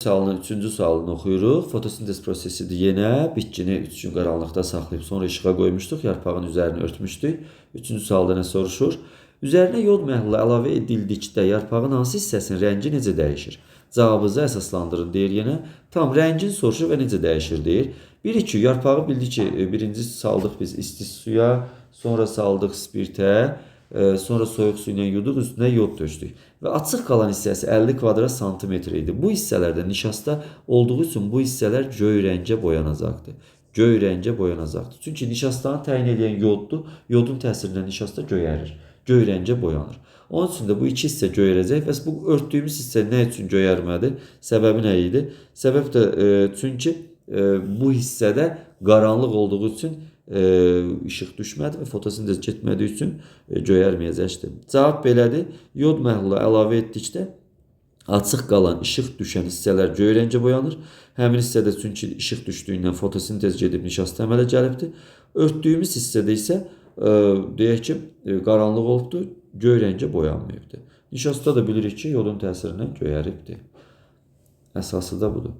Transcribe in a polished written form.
Sualının üçüncü sualını oxuyuruq. Fotosintez prosesidir yenə. Bitkini 3 gün qaranlıqda saxlayıb sonra işığa qoymuşduq. Yarpağın üzərini örtmüşdük. Üçüncü sualda nə soruşur? Üzərinə yod məhlulu əlavə edildikdə yarpağın hansı hissəsinin rəngi necə dəyişir? Cavabınızı əsaslandırın deyir yenə. Tam rəngin soruşur və necə dəyişir deyir. 1-2 yarpağı bildik ki, birinci saldıq biz isti suya, sonra saldıq spirtə, sonra soyuq su ilə yuduq, üstünə yod tökdük. Və açıq qalan hissəsi 50 kvadrat santimetr idi. Bu hissələrdə nişasta olduğu üçün bu hissələr göy rəngə boyanacaqdır. Göy rəngə boyanacaqdır. Çünki nişastanı təyin edən yoddur. Yodun təsirindən nişasta göyərir. Göy rəngə boyanır. Onun üçün də bu iki hissə göyərəcək. Bəs bu örtdüyümüz hissə nə üçün göyərmədi? Səbəbi nə idi? Səbəb də çünki bu hissədə qaranlıq olduğu üçün işıq düşmədi və fotosintez getmədiyi üçün göyərməyəcəkdir. Cavab belədir. Yod məhlulu əlavə etdikdə açıq qalan işıq düşən hissələr göy rəngə boyanır. Həmin hissədə çünki işıq düşdüyündən fotosintez gedib nişasta əmələ gəlibdir. Örtdüyümüz hissədə isə deyək ki, qaranlıq olubdur, göy rəngə boyanmayıbdır. Nişasta da bilirik ki, yodun təsirindən göyəribdir. Əsası da budur.